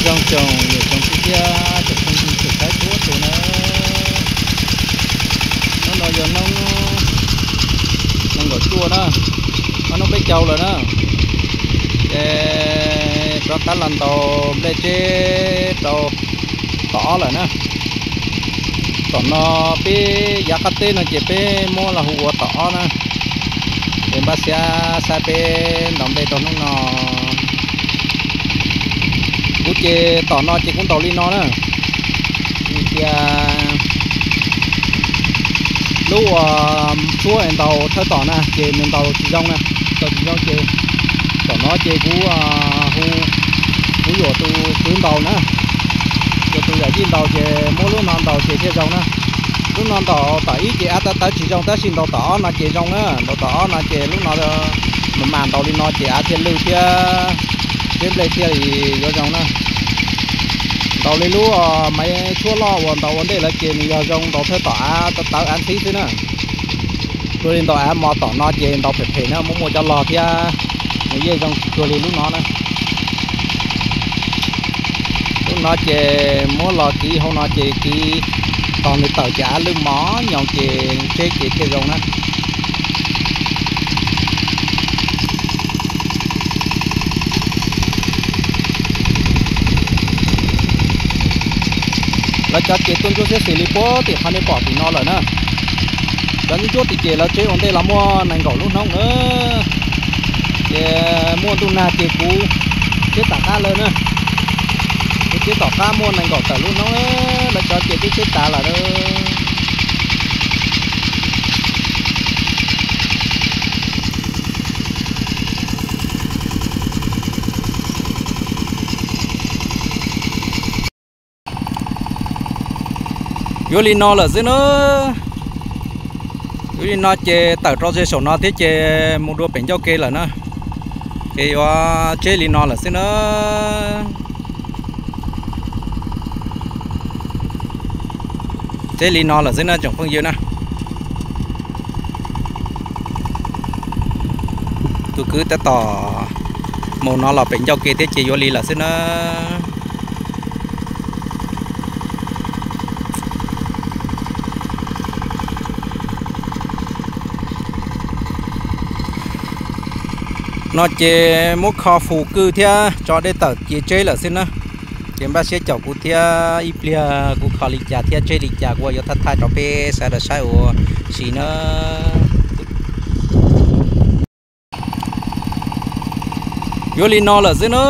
Zoo tsoom niam tsoom txiv thiab tsoom phooj ywg tsoom saib txhua tus na. Hnub no yog hnub nees nkaum cuaj na, ob hnub peb caug lawm na. Ces rov qab los ntaus nplej tseb rau tom ob lawm na. Tom no peb yav qab teb no ces peb muab los hu ua tom ob na. Ces npaj siab saib peb ntaus nplej rau hnub no. Kuv ces tom no ces kuv ntaus li no na. Vim tias lub uas tshuab es ntaus thawj tom na ces nws ntaus tsis zoo na, ntaus tsis zoo ces tom no ces kuv hu, kuv yuam tus kwv ntaus na, yuam tus yawm yij ntaus ces muab lub no ntaus ces thiaj zoo na. Lub no ntaus tom ib ces av tawv tawv tsis zoo tab sis ntaus tom ob no ces zoo na, ntaus tom ob no ces lub no mas mas ntaus li no ces av thiaj lwj thiab tseb nplej thiaj li yuav zoo na. Ntaus li lub maiv tshuab loj uas ntaus ua ntej lawm ces nws yog zoo ntaus thawj tom av tawv tawv av ntxhib xwb na. Luag li ntaus av mos tom no ces ntaus phem phem na, muaj muaj cov log thiab, nws yeej zoo tsis cuag li lub no na. Lub no ces muab los kiv hauv no ces kiv tos nws tawm ces av lwj mos nyoos ces tseb ces thiaj zoo na. Lawv cov ces tuaj ntsuab xwb xws li puag tim qhov nej pom tim no lawm na. Cov ntsuab tim ces lawv tseb ua ntej los muaj nees nkaum lub hnub na. Ces muaj ntuj nag ces kuv tseb tom qab lawm na. Kuv tseb tom qab muaj nees nkaum tawm lub hnub, lawv cov ces twb tseb tas lawm na. Yuav li no lawm xwb na. Yuav li no ces tawm rau ze saum no thiab ces mus dua pem ncauj ke lawm na. Ces yuav tseb li no lawm xwb na. Tseb li no lawm xwb na tsoom phooj ywg na. Tus kwv tab tom mus no los pem ncauj ke thiab ces yuav li lawm xwb na. No ces muab kho fus kwj thiab tso dej tawm ces tseb lawm xwb na. Ces npaj siab caum kuv thiab ib pliag kuv kho li cas thiab tseb li cas kuv yuav thaij thaij rau peb sawv daws saib ua si na. Yuav li no lawm xwb na.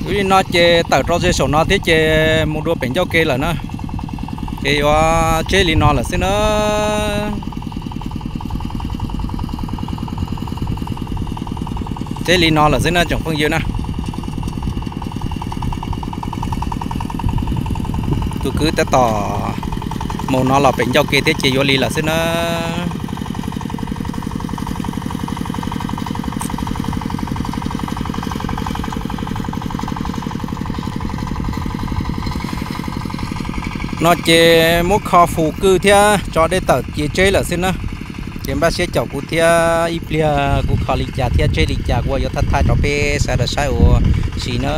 Yuav li no ces tawm rau ze saum no thiab ces mus dua pem ncauj ke lawm na. Ces yuav tseb li no lawm xwb na. Tseb li no lawm xwb na tsoom phooj ywg na. Tus kwv tab tom mus no los pem ncauj ke thiab ces yuav li lawm xwb na. No ces muab kho fus kwj thiab tso dej tawm ces tseb lawm xwb na. Ces npaj siab caum kuv thiab ib pliag kuv kho li cas thiab tseb li cas kuv yuav thaij thaij rau peb sawv daws saib ua si na.